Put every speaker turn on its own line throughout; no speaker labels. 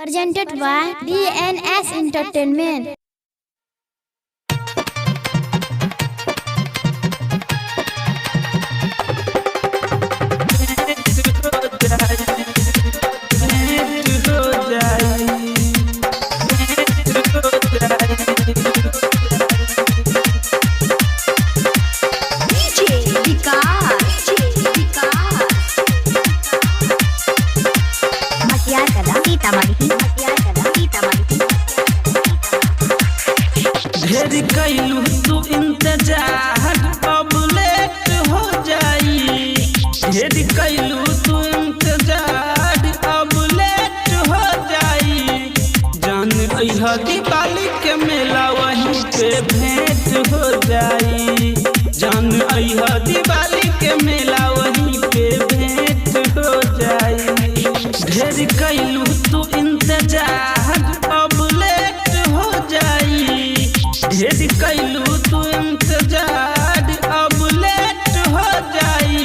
Presented by DNS Entertainment.
DJ Vikas, DJ Vikas. Matiyarkala, Sitamarhi, Matiyarkala, Sitamarhi.
ढेर कैलू तू इंतजार अब लेट हो जाई। ढेर कैलू तू इंतजार अब लेट हो जाई। जान अइह दिवाली के मेला वहीं पे भेंट हो जाई। जान अइह दिवाली के मेला वहीं पे भेंट हो जाई। ढेर कैलू तू इंतजार अब लेट हो जाई। ढेर कैलू तू इंतजार अब लेट हो जाई।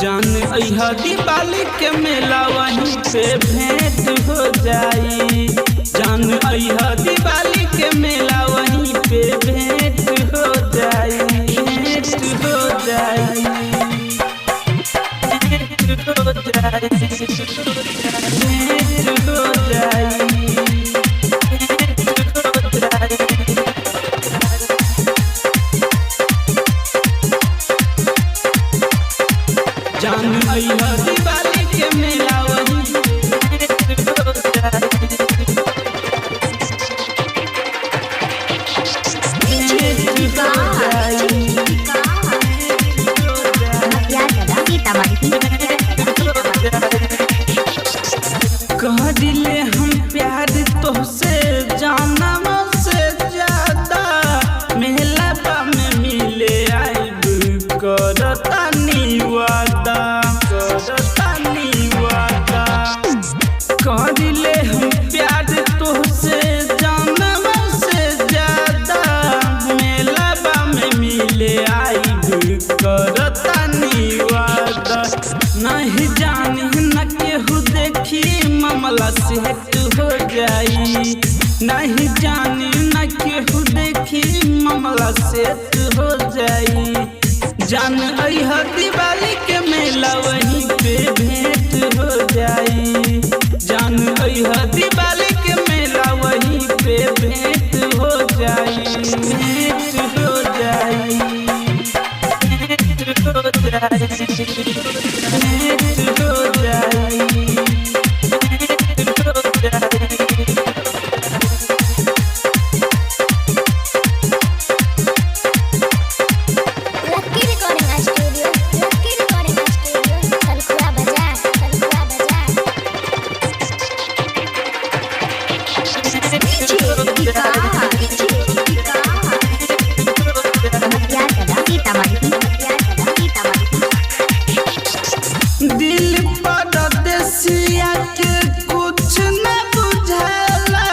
जान अइह दिवाली के मेला वहीं पे भेंट हो जाई। जान अइह दिवाली के मेला वहीं पे भेंट हो जाई। भेंट हो जाई। भेंट हो जाई। भेंट हो जाई। भेंट हो जाई। जान अइह दिवाली के मेला वहीं भेंट हो जाई।
DJ Vikas, DJ Vikas. Matiyarkala, Sitamarhi, Matiyarkala, Sitamarhi.
कह दिले हम प्यार तोहसे जानम से ज्यादा। मेला बा में मिले आइब करता वादा, करता वादा। कह दिले हम प्यार तोहसे जानम से ज्यादा। मेला बा में मिले आइब करता वादा। नहीं जानी न केहू देखी मामला सेट हो जाई। नहीं जानी न केहू देखी मामला सेट हो जाई। जान अइह दिवाली के मेला वहीं पे भेंट हो जाई। जान अइह दिवाली के मेला वहीं पे भेंट हो जाई। भेंट हो जाई। भेंट हो जाई। भेंट हो जाई। भेंट हो जाई।
Lucky Recording Studio, Lucky Recording Studio, Salkhua Bazaar, Salkhua Bazaar.
DJ Vikas, DJ Vikas. Matiyarkala, Sitamarhi, Matiyarkala, Sitamarhi.
दिल परदेसिया के कुछ न बुझाला।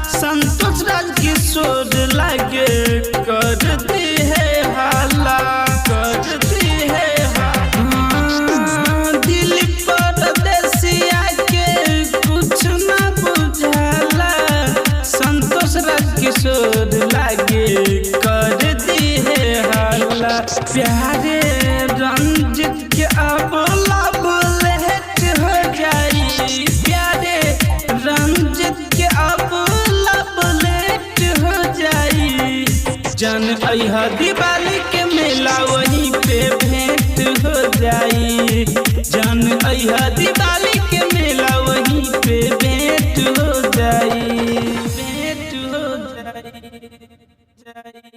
संतोष राज किशोर लागे कर दी है हाला, कर दी है हाला। दिल परदेसिया के कुछ न बुझाला। संतोष राज किशोर लागे कर दी है हाला। प्यारे रंजित के अब लब लेट हो जाई। प्यारे रंजित के अब लब लेट हो जाई। जान अइह दिवाली के मेला वहीं पे भेंट हो जाई। जान अइह दिवाली के मेला वहीं पे भेंट